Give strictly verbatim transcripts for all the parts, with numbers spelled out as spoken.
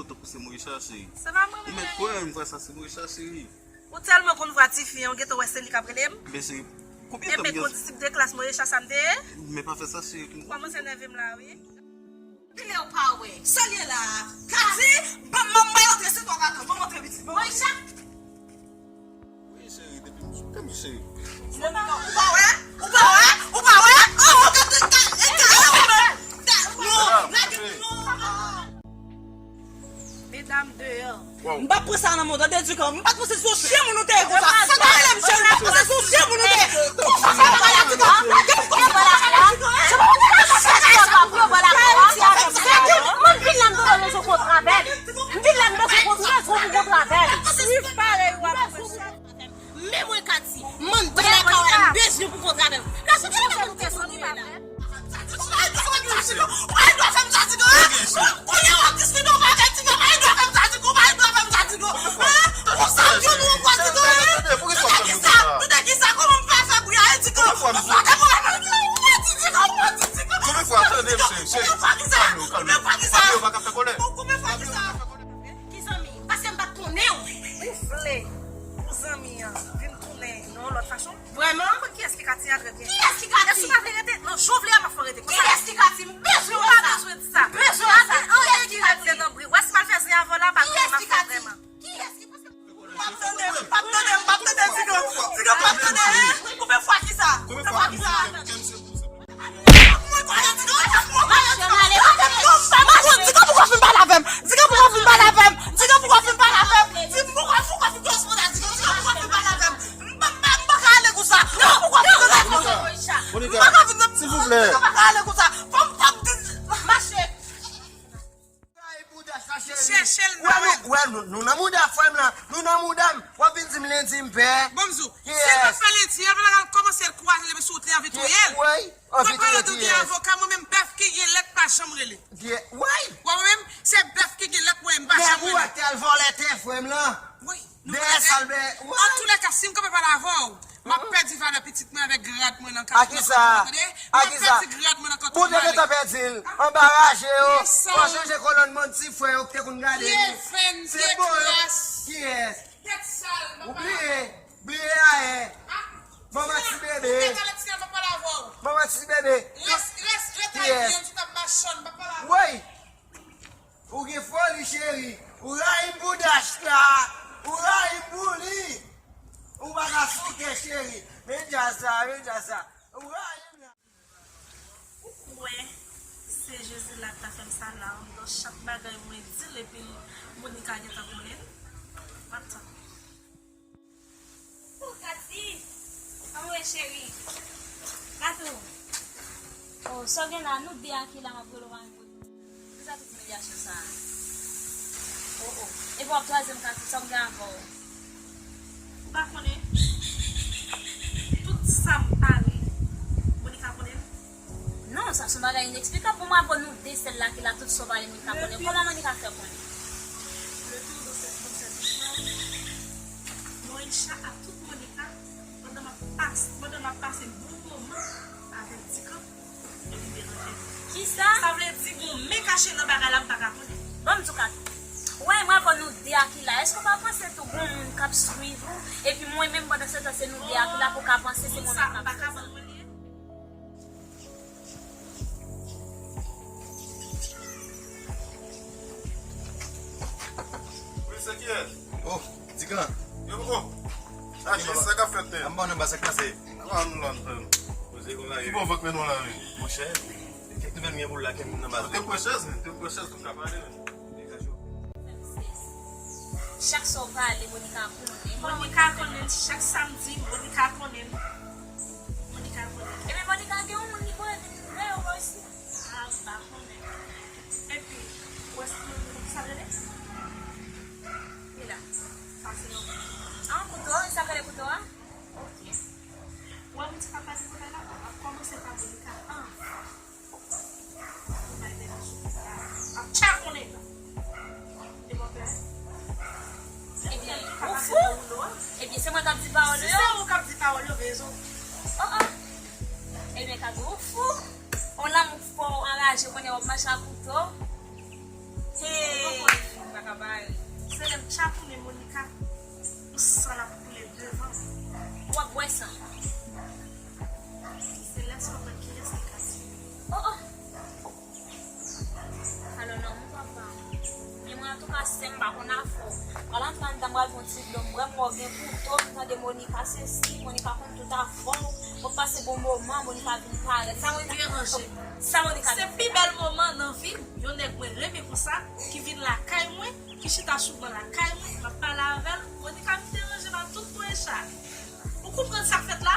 Tankou se Morisha, cheri. Se pa mwen, mwen. Ou mèt kwè m vwa sa se Morisha, cheri. Ou tèlman konn vwa tifi an, ou gentan wè se li k ap rele m? Men cheri, konbyen tan m gen? Enben, kondisip de klas Morisha sa m te ye? Men pa fè sa, cheri. Ou kòmanse nève m la, wi. Kilè ou pa wè? Sa l ye la a? Kati, ban m, ban m antre, se twa k ap ban m antre, pitit. Ban m antre. Morisha? Wi, cheri, depi m sou tèm, cheri. Ou pa wè? Ou pa wè? Ou pa wè? Oh, gade, gade, gade, non, lage, non. Medam deyò. M p ap pran sa nan men w, tande, Dikan. M pa t panse se yon chen moun ou te ye konsa. Sa ta rele m chen, m pa t panse se yon chen moun ou te ye. Konsa sa pa la, Dikan. Gen pou konsa pa la, Dikan. Mwen vin la, m bezwen kontre avè l. M vin la, m bezwen kontre, bezwen pou kontre avè l. Swiv parèy w ap pran. Men mwen, Kati, m anndan lakay la, m bezwen pou kontre avè l. Kati, ou pa wè nou te sou nivo la. Ou pa gen dwa fè m sa, Dikan. Ou pa gen dwa fè m sa, Dikan. Kounye a w ap diskite, ou pa gen, Dikan. Ou pa gen dwa fè m sa, Dikan. Ou pa gen dwa fè m sa, Dikan. Ou sa ap jwenn ou ankò, Dikan. Nou te ki sa? Nou te ki sa? Kòman m fè fè bri a, Dikan? Ou pa gen pwoblèm avèk mwen, Dikan. Ou pa gen, Dikan. Konbyen fwa, tande m, cheri, cheri. Kalme w, kalme w. Papi yo pa ka fè kòlè. Konbyen fwa ki sa? Ki zanmi? Paske m pa t konnen w. Ou vle pou zanmi an vin tounen nan yon lòt fason? Vrèman? Ou konn kiyès ki Kati a trè byen? Kiyès ki Kati? Èske w pa vle rete? Non, jan w vle a, m ap fè w rete. Kiyès ki Kati? M bezwen wè sa. Ou pa bezwen di sa. M bezwen wè sa. Kiyès ki Kati? Anyen ki regle nan bri. Ou wè si m al fè zen avè w la, pa gen anyen m ap fè vrèman. Kiyès ki? Kiyès ki? M p ap tande, m p ap tande, m p ap tande, Dikan. Dikan, m p ap tande, hein? Konbyen fwa ki sa? Konbyen fwa ki sa? Mwen konnen, Dikan, mwen konnen, Dikan. Dikan, poko fin pale avè m. Dikan, poko fin pale avè m. Dikan, poko fin pale avè m. Dikan, poko, poko fin koresponn a Dikan. Dikan, poko fin pale avè m. M pa, m pa, m pa ka ale konsa. Non, poko fin koresponn a Dikan. Monica, silvouplè. Dikan, pa ka ale konsa. Fò m, fò m di. Mache. Ay, bouda sa, cheri. Chèche l, wè, nou, wè, nou, nou nan mouda frè m lan. Nou nan mouda m. W ap vin di m lendi m pè. Bon, m di w, si l pa fè lendi, apre l al kòmanse kwaze l, epi si w te anvi touye l. Wi, anvi touye, touye. Avoka, mwen menm, bèf ki gen lèt pa janm rele. Wi. Wè, mwen menm, se bèf ki gen lèt, mwen, m pa janm rele. Nèg ou wè k te al vòlè tè frè m lan. Wi. Dèyè sa l bè. Wi. Antoulèka, si m kanpe pale avè w, m ap pèdi valè pitit mwen avèk grad mwen nan kafou. A kisa? A kisa? M ap pèdi grad mwen nan kafou. Ou te gentan pèdi l. Anba raje yo. Ou chanje kolòn bann ti frè yo ki te konn gade nou. Se bon. Kiyès? Tèt sal, m ap pale avè w. Ou bliye, bliye ayè. Manman ti bebe. Manman ti bebe. Rès, rès, rès ayisyen, ti tap machann, m ap pale avè w. Woy! Ou gen foli, cheri. Ou rayi m pou Dash la. Ou rayi m pou li. Ou pa ka souke, cheri. Men djaz sa, men djaz sa. Ou rayi m la. Ou kwè se Jezi la k ta fè m sa la, anndan chak bagay mwen di l epi Monica gentan konnen l. M ap tann. Oh, Kati! Anmwe, cheri. Katou! Oh, sa w gen la, nou de a ki la, m ap rele w pa reponn. Kisa tout imilyasyon sa a? Oh, oh. Epi w ap twazyèm Katou, sa m gen avè w? Ou pa konnen? Tout sa m pale, Monica konnen l? Non, sa se yon bagay ineksplikab pou mwen, apre nou de sèl la ki la, tout sa w pale Monica konnen. Kòman Monica fè konnen? Le pire dans cette, dans cette histoire, Morisha a tout Monica pandan m ap pas-, pandan m ap pase bon moman avèk Dikan epi Beranje. Kisa? Sa vle di gon men kache nan bagay la, m pa ka konnen. Ban m di w Katou. Wè, mwen avè w nou de a ki la. Èske w pa panse tou gon moun k ap swiv ou? Epi mwen menm pandan se tan se nou de a ki la pou w ka panse se mwen menm k ap swiv. Sa m pa ka ban mwen li ye. Wi, se kiyès? Oh, Dikan. Yo, poko. Sa k ap fèt, men? Anba nan ba, sa k pase? Anba nou la, nou fè. Poze konsa. Ki bò vant mwen nou la, wi? Monchè, kèk nouvèl m gen pou w la, kè m nan baz. Te pran chèz, men. Te pran chèz pou m ka pale, men. Chak sa w pale, Monica konnen. Monica konnen, chak samdi, Monica konnen. Monica konnen. Ebyen, Monica gen yon moun li voye vin wè yo bò isi. Ah, m pa konnen. Epi, ou wè sa l rele? Li la. Sa se yon. Ah, yon kouto, sa k rele kouto a? Ok. Ou wè moun sa k ap pase kounye a la, w ap kòmanse pa Monica anvan. Ou bay tèt ou sou kouto a. Ap tchakonnen. Ebyen, ou fou? Ebyen, se mwen k ap di pawòl yo? Si se ou k ap di pawòl yo, rezon. Oh, oh. Ebyen, Katou, ou fou? On lanmou fò, anraje, konnen w ap mache ak kouto. Hey, Pastè, m pa konn afè w. Pral antre anndan, m pral fè yon ti dlo. M wè m wè w gen kouto, m tande Monica sesi, Monica konn tout afè w. W ap pase bon moman, Monica vin parèt. Sa Monica deranje. Sa Monica vin fè la? Se pi bèl moman nan vi m. Yon nèg mwen renmen konsa, ki vin lakay mwen, ki chita sou ban lakay mwen, m ap pale avè l. Monica vin deranje m ak tout pwen sa. Ou konprann sa k fèt la?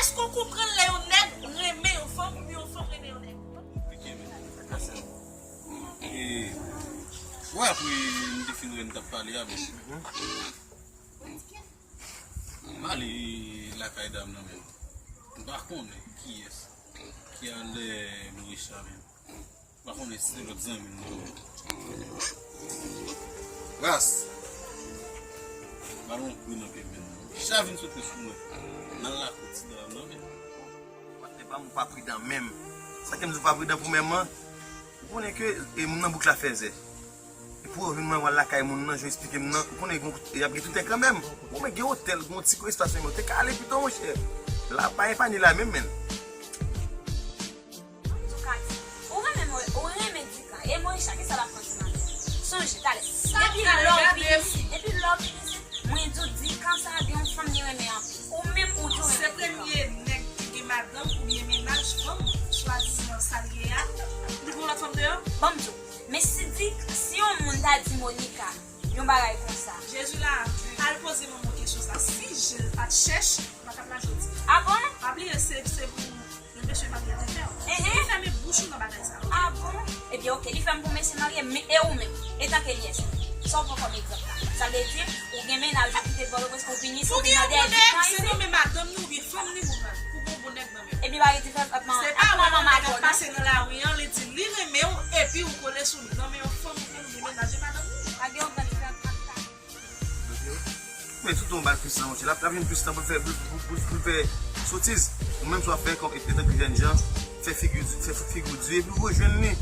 Èske w konprann lè yon nèg renmen yon fanm oubyen yon fanm renmen yon nèg? Konplike, men. E, wè, apre m te fin wè n t ap pale a, men. M ale lakay dam nan, men. M pa konnen kiyès ki ale Morisha, men. M pa konnen si se lòt zanmi m nan. Ras. Ba l yon kou nan pye, men. Morisha vin sote sou mwen. Nan lakou ti dam nan, men. Patnè pa m, ou pa pridan menm. Sa ke m di w pa pridan pou menm an? Ou konnen ke, e, moun nan bouk la fèzè. E pou yo vin mwen wè lakay moun nan, jan yo eksplike m nan, ou konnen gen, y ap gen tout kanmenm. Bon, men gen otèl, gen yon ti espas menm, ou te ka ale pito, monchè. La pa epanye la menm, menm. Antouka, ou renmen Mo-, ou renmen Dikan. E Morisha, kisa l ap fè ansanm avè w? Sonje, talè. Depi lè w vini, depi lè w vini isit, mwen di w Dikan sa gen yon fanm li renmen anpil. Ou menm ou di w renmen Dikan. Se premye nèg ki gen madanm oubyen mennaj fanm, swadizan sa l ye a, li gen yon lòt fanm deyò? Ban m di w, men si di, si yon moun ta di Monica yon bagay konsa. Jezi la, al poze manman w kesyon sa. Si Jil pa t chèch, ou pa t ap la jodi a. A bon? Pa bliye, se, se pou Yon mesye marye te fè w. Enhen. Ou fèmen bouch ou nan bagay sa yo. A bon? Ebyen, oke, li fè m pou mesye marye, men e ou menm, etanke lyès, sa w pran kòm egzanp la? Sa vle di, ou gen mennaj ou kite Pòtoprens pou w vin isit, ou vin nan dèyè Dikan isit. Se nonmen madanm ni oubyen fanm ni ou pran pou bon bon nèg nan men w. Ebyen, pa gen diferans ant manman ak manman madanm. Se pa lè nèg ap pase nan lari an, li di li renmen w, epi ou kole sou li. Nonmen yon fanm ou gen mennaj e madanm ni. Pa gen yon gran diferans ant sa. Men tout yon bal pwisan, monchè. L ap, l ap vin pwisan pou l fè, pou, pou, pou, pou l fè sotiz. Ou menm sa w ap fè kòm etanke jènjan, fè figi, fè figi w di, epi w rejwenn li.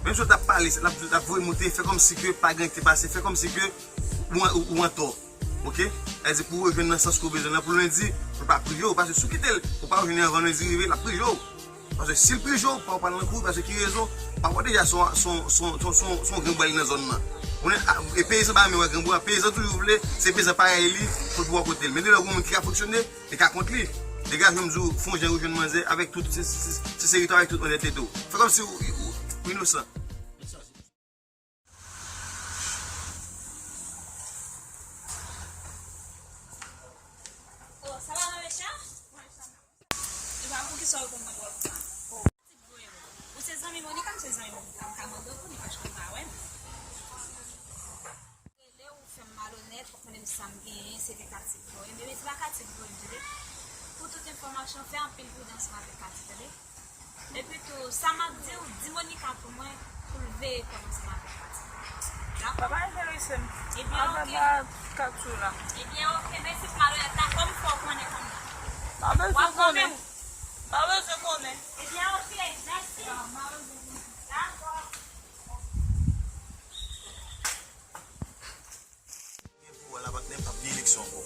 Menm si w t ap pale, l ap, l ap voye monte, fè kòmsi ke pa gen anyen ki te pase, fè kòmsi ke ou an, ou, ou antò. Oke? Sa vle di pou w rejwenn nan sans ke w bezwen nan pou lendi, pou l pa prive w, paske si w kite l, ou pa rejwenn li anvan lendi rive, l ap prive w. Paske si l prive w, pa w pral nan kouri, paske ki rezon? Papa w deja se yon, se yon, se yon, se yon, se yon grenbwè li nan zòn nan. Ou konnen, a, e peyizan pa renmen wè grenbwè, peyizan toujou vle, se peyizan parèy li, pou l pou wè kote l. Men de lè w gen yon moun ki ka fonksyone, li ka kont li. Degaje w, m di w, fè yon jan rejwenn manzè avèk tout, se, se, se, senserite w, avèk tout onètete w. Fè kòmsi w, w, w inosan. Oh, sa va, Marisha? Eva, poukisa w konn mwen twò lontan? Oh. Ou se zanmi Monica, m se zanmi Monica. M ka mande w pou li, paske w pa wè m. Rele w, ou fè m malonèt, ou konnen m sa m genyen, se te Katik mwen. Ebyen, men se pa Katik mwen, tande. Pou tout enfòmasyon, fè anpil pridans avèk Katik, tande. Epi tou, sa m ap di w, di Monica pou mwen, pou l veye kò l ansanm avèk Katik. Dakò? Papa enterese m. Ebyen, oke. Papa Katik la. Ebyen, oke, mèsi pou malonèt la, kòm fò w konnen kòm nan. Pa bezwen konnen. Pa bezwen konnen. Ebyen, oke, mèsi. Dakò. Gen pouvwa la, patnè, m p ap gen eleksyon ankò.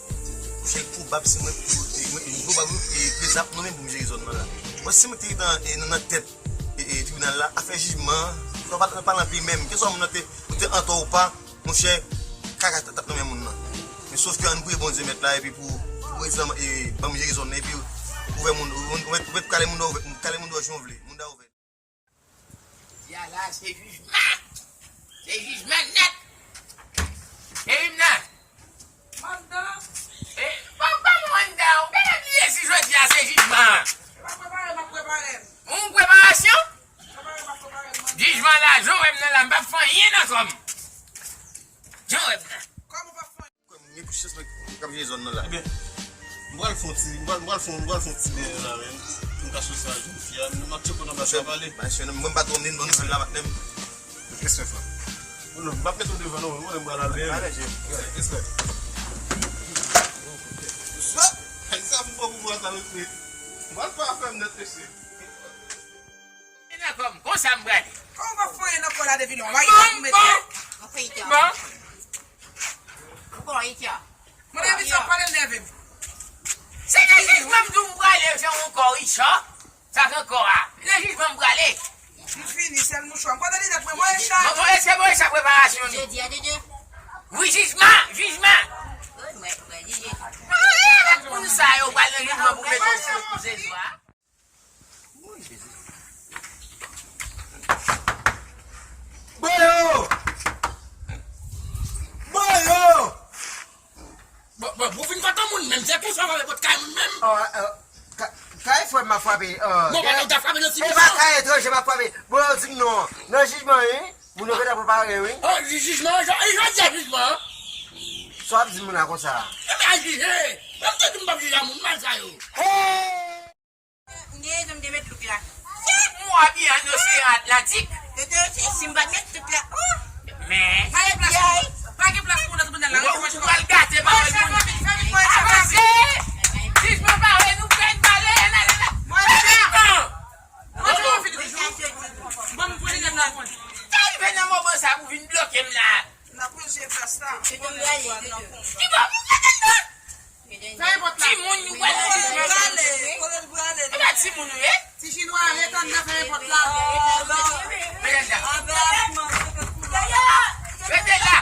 Paske l pwobab se mwen ki pou, e, mwen, li pwobab, e, prezidan ap nonmen m pou m jere zòn nan la. Mwen, si mwen te nan, e, nan, nan tèt, e, e, tribinal la, afè jijman an, nou pa, nou pa nan peyi menm. Kèlkeswa moun nan te, ou te antò ou pa, monchè, kaka t ap nan men moun nan. Men sòf ke ann priye Bondye mèt la, epi pou, pou prezidan, e, ban m jere zòn nan, epi ouvè moun, ouvè, ouvè, ouvè kale moun nan, ouvè, kale moun nan jan w vle, moun nan ouvè. Jodi a la, se jijman. Se jijman nèt. E wi m nan. Mandan. E, pa, pa m mandan. Ou genlè bliye si jodi a se jijman. E pa prepare, m ap prepare m. Yon preparasyon? Prepare, m ap prepare m, mandan. Jijman la, jan w wè m nan la, m p ap fè anyen nan kò m. Jan w wè m nan. Kòman w p ap fè anyen? Kwè m gen plis chans mwen k ap jere zòn nan la. Ebyen, m pral fè yon ti, m pral, m pral fè yon, m pral fè yon ti demen la, men. Pou m ka soti ak jèn fi a, m ap tcheke w nan baz la pale. Ba, mesye, mwen m pa twò vle n bon nouvèl la, patnè m. Respè, frè. Non, non, m p ap mete w devan, non, mwen, m pral al byen. Alèz, wi. Respè. Sa, sa m bon pou mwen, sa, mesye. M pral fè afè m nèt, mesye. E nan kò m, konsa m prale. Kòman w pa fè anyen nan kò w la depi lè? Ou pa gen pou mete? Bon. Ou pa gen pou mete? Ou pa gen pou mete? Mwen envite w pale nève m. Se nan jijman m di w m prale, jan w kò Richard. Sa k ankò a? Nan jijman m prale. M fini, sèl mouchwa. M kontan li dat mwen, mwen chat. Mwen, mwen, se mwen chat preparasyon li. Jodi a, Dede. Wi, jijman, jijman. Wi, mwen, mwen, Dede. Mwen, mwen, avèk moun sa yo, pral nan jijman pou mete yon fou pou se swa. Wi, Jezi. Bon, yo! Bon, yo! Bon, bon, ou vin kontan moun menm, se konsa w ap pot kay moun menm. Oh, euh, ka-, kay frè m ap frape. Oh, bon, pa ta frape nan ti e pa kay etranje m ap frape. Bon, yo di m non. Nan jijman, wi. Moun yo gentan prepare, wi. Oh, jijman, jan, e jan di a jijman. Sa w ap di moun la konsa? E pa jije. Menm te di m p ap jije a moun mal sa yo. Hey! M gen rezon m te met louk la. Mwa byen an oseyan Atlantik. Yo te di si m pa t met louk la. Oh! Men. Pa gen plas pou, pa gen plas pou nan tribinal la. Ou, ou pral gate pawòl moun. Avanse! Jijman pare, nou pran pale, la, la, la. Mwen la. Mwen la. Ban m pran lè la. Sa rive nan moman sa pou vin bloke m la. N ap pran plas la. Ki bon, pou gade nan. Fèy pòt la. Timoun, nou pral nan jijman. Kote l prale? E pa timoun nou ye? Ti chinwa, ret anndan, fèy pòt la. Rete la.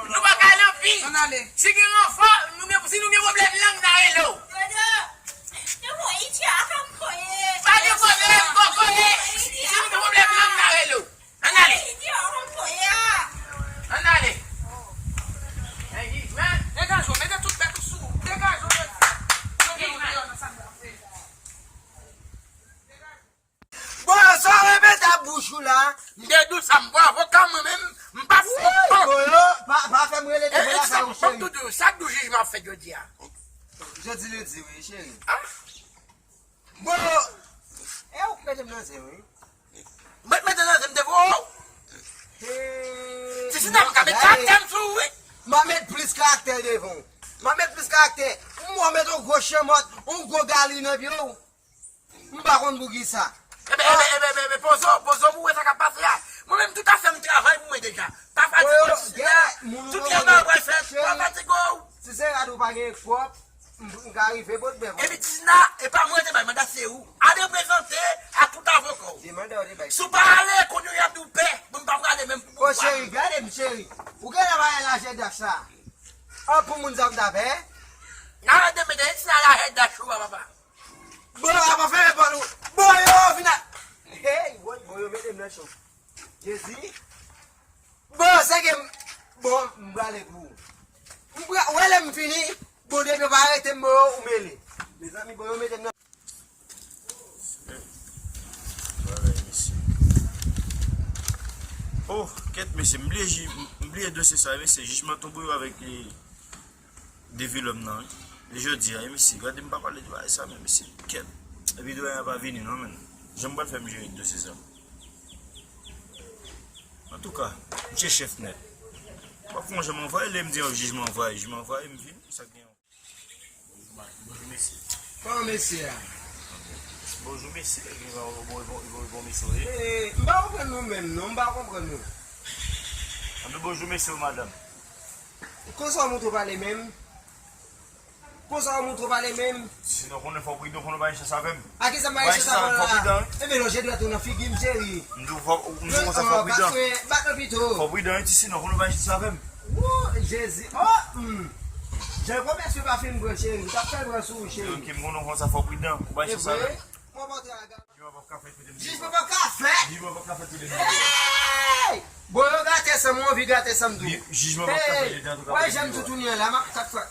Nou pa ka nan pi. Si gen ranfò, nou gen, si nou gen pwoblèm lang, n a rele w. Pa gen pwoblèm, kokoye. Si nou gen pwoblèm lang, n a rele w. Ann ale! Ann ale! Degaje w, mete tout bèt ou sou ou. Degaje w, mete. Bon, sa w repete ak bouch ou la? M te di w sa, m bwè avoka mwen menm, m pa fon. Bon, yo, pa, pa fè m rele devan lakay ou, cheri. Sa k di w jijman ap fèt jodi a? Jodi lendi, wi, cheri. Bon, e ou k mete m nan zen, wi. Mwen mete nan zen m te voye w. Ti Sina, m ka met karaktè m sou ou, wi. M a met plis karaktè devan w. M a met plis karaktè. M wè w met yon gwo chanmòt, yon gwo gali nan pye w. M pa konn poukisa. Ebe, ebe, ebe, ebe, ebe, poze w, poze w pou w wè sa k ap pase a. Mwen menm, tout afè m travay pou mwen deja. Pa fatige w, Ti Sina. Tout lè m ap wè fèt, pa fatige w. Si se rad ou pa gen pwòp, M, m ka rive bòt bèk. Epi Ti Sina, e pa mwen te bay manda, se ou. Al reprezante ak tout avoka w. Se manda w te bay. Si w pa ale, kounye a y ap di w pè. Bon, m pa prale menm pou pouvwa. Bon, cheri, gade m, cheri. Ou genlè pa wè lajè dach sa. An, pou moun sa m ta pè. Nan, de mete Ti Sina lajè dach ou, papa. Bon, a pa fè repòt ou. Bon, yo, vin a. Hey, bon, bon, yo mete m nan cho. Jezi. Bon, se ke m, bon, m prale pou ou. M pra-, wè lè m fini, bon, depi yo pa arete m, bon, ou mele. Mezanmi, bon, yo mete m nan. Bagay, mesye. Oh, kèt, mesye, m bliye ji-, m bliye dosye sa, mesye, jijman tonbe yo avèk, eh, de vilòm nan, wi. E jodi a, wi, mesye, gade m pa pale de bagay sa, men, mesye, kèt. Epi doyen an pa vini, non, men. Jan m pral fè m jere dosye sa? Antouka, misye chèf nèt. W ap fè yon jan m anvayi, lè m di yon jijman anvayi, jijman anvayi, m vini, sa k gen yon. Bonjou, mesye. Kòman mesye a? Bonjou, mesye. Gen yon bon, bon, bon, bon mesye, wi. Eh, m pa konprann nou menm, non, m pa konprann nou. Anben, bonjou, mesye, madanm. Konsa w montre w pale menm? Konsa w montre w pale menm? Ti Sina, w konnen fò w pridan, w konnen w pa gen chans avè m. A kisa m pa gen chans avè w la? Enben non, je dwèt ou nan figi m, cheri. M di w fò, m di w konsa fò w pridan. Bat mwen pito. Fò w pridan, wi, Ti Sina, w konnen w pa gen chans avè m. Wo, Jezi. Oh, hmm. Jan premye sou pa fin pran, cheri. M t ap fè l pran sou ou, cheri. Ok, m konnen w konsa fò w pridan. Ou pa gen chans avè m. Jijman p ap ka fèt, mesye. Jijman p ap ka fèt. Jijman p ap ka fèt, mesye. Hey! Bon, yo gate san m, ou anvi gate san m tou. Jijman p ap ka fèt, mesye, antouka. Wè, jan m toutouni an la, m ap kat fwa.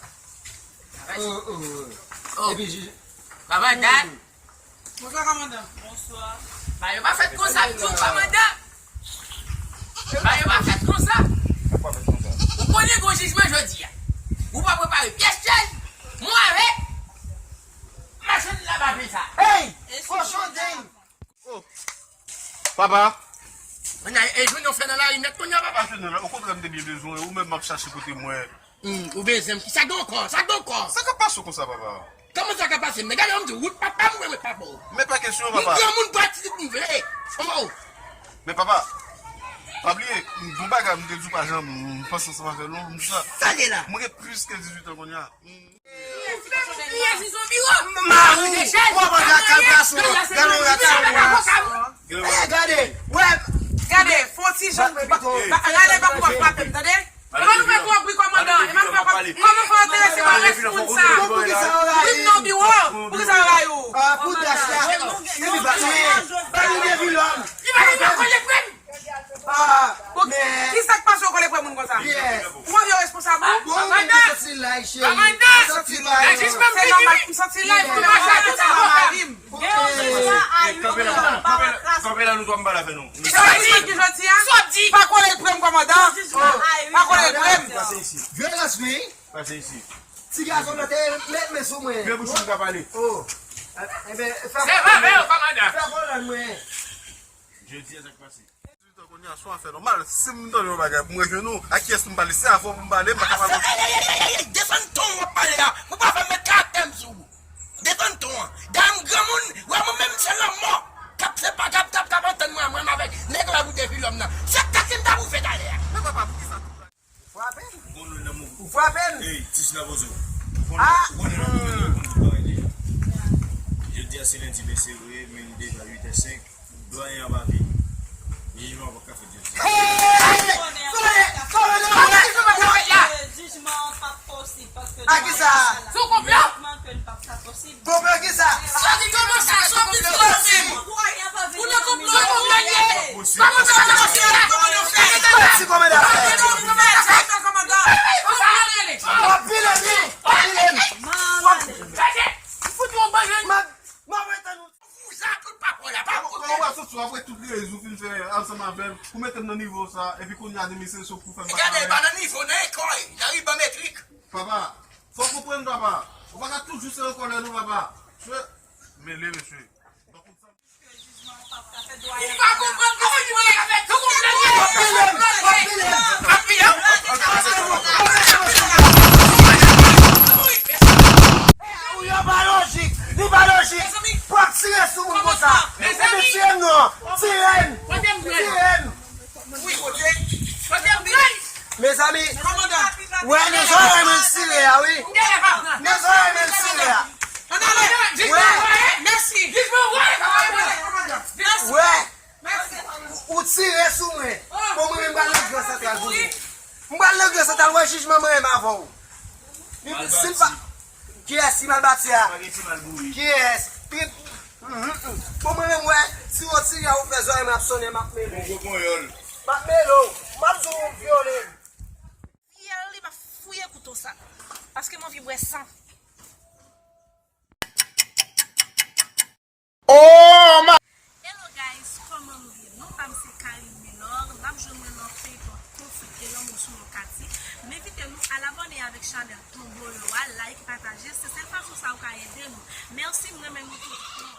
Oh, oh, oh. Epi jij. Papa, dat. Bonswa, kòmandan. Bonswa. Bagay yo pa fèt konsa, tou, kòmandan. Bagay yo pa fèt konsa. Ou konnen gon jijman jodi a. Ou pa prepare pyès chèz, mwen avèk machann labape sa. Hey! Kochon deng! Oh. Papa. Mwen a, e jwenn yon fè nan lari nèt kounye a, papa. Okontrè, m te byen bezwen ou, menm m ap chache kote mwen. Hmm, ou bezwen m. Sa gen ankò, sa gen ankò. Sa k ap pase w konsa, papa? Kòman sa ka pase m? Men gade, m di, wout papa m, mwen, mwen papa w. Men pa kesyon, papa. M granmoun, pran ti lit m vle. Oh. Men papa, pa bliye, m gon bagay m te di w pa janm, m panse ansanm avè l, non, m di sa. Sa l ye la? Mwen gen plis ke dizuit an kounye a. Hmm. Mari, w ap antre ak kalkasyon. Gade yon reaksyon. Eh, gade, wè. Gade, fon ti jan. Rale bak ou pa frape m, tande? E pa nou fè twòp bri kòmandan. E pa nou fè twòp. Kòman fè w enterese w a rès moun sa? Bon, poukisa w rayi m? Wi, m nan biwo. Poukisa w rayi w? Ah, pou dach la. Epi ba, ba nou de vilòm. Li pa gen kòlè frè m. Ah, men. Kisa k pase w kòlè frè moun konsa? Ou anvi yo responsab ou? Bon, ou menm ki soti la, cheri. Ou soti la. Se nòmal pou m soti la, epi m pa sa, se pa mari m. Kanpe la, kanpe la, kanpe la, nou twa m pale avè nou. Kisa w di? Ki jodi a? Sa w di? Pa kole l prem kòmandan. Pa kole l prem. Pase isi. Vyolans, wi. Pase isi. Ti gason nan te met men sou mwen. Fè bouch ou ka pale. Oh. Enben, fè kòmandan. Fè kòmandan mwen. Jodi a, sa k pase? Kounye a, se yon afè nòmal. Si m tande yon bagay pou m rejwenn ou, a kiyès pou m pale? Se avè w pou m pale, m pa ka pale. Desann ton w ap pale a. Ou pa fè m met karaktè m sou ou. Desann ton an. Dayè m granmoun, wè mwen menm se lanmò k ap sepa-, k ap, k ap, k ap antann mwen, mwen avèk nèg la pou de vilòm nan. Se sa ki m ta pou fè talè a. Men papa, poukisa tout bagay? Ou frape m. Ou frape m. Ey, ti sila poze w. Ou konnen, ou konnen nan mouvman yo konn tout bagay deja. Jodi a se lendi, men se vre, men li deja uit è senk. Dwayen an pa vini. Jijman an pap ka fèt jodi a. Jijman an pap posib paske a kisa? Sou konplo? Konplo kisa? Sa di kòman sa? Sa di kòman sa? Ou nan konplo, ou nan konplo. Kòman sa? Kòman sa? Ti kòmandan fè. W ap vile m wi. W ap vile m. W ap fout yon bann. M ap, m ap retann ou. Ou sa tout pa pran la, pa pran. Ou wè sou sou apre tout reyèz ou fin fè ansanm avè m, ou mete m nan nivo sa, epi kounye a demisyon sou pou fè m pa travay. Gade, pa nan nivo, nan ekòy, nan riban metrik. Papa, fò w konprann papa. Ou pa ka toujou se an kòlè non papa. Mesye, mele mesye. Ou pa konprann kòman ki bagay ka fèt. Ou konprann? W ap vile m, w ap vile m. W ap vile m. Ou yo pa lojik, li pa lojik. W ap tire sou moun konsa. Epi tire m non. Tire m. Tire m. Mezanmi, wè nan zòrèy mwen l tire a wi. Nan zòrèy mwen l tire a. Wè. Wè. Ou tire sou mwen. Bon, mwen menm m pral nan gran santral pou nou. M pral nan gran santral, wè jijman mwen menm avè w. Si l pa. Kiyès ki mal bati a? Kiyès? Trip. Bon, mwen menm, wè, si w tire a ou fè zòrèy mwen ap sonnen, m ap mele. M ap mele w. M ap di w vyole m. Fyèl li pa fouye kouto sa. Paske m anvi bwè san. Oh my. Hello guys, kòman nou ye? Non pa m se Karine Milor. N ap jwenn mwen nan feyton Konfli e lanmou sou Lokati. M envite nou al abòne avèk chanèl Tonbolo a, like, pataje. Se sèl fason sa ou ka ede nou. Mèsi, m renmen nou tout.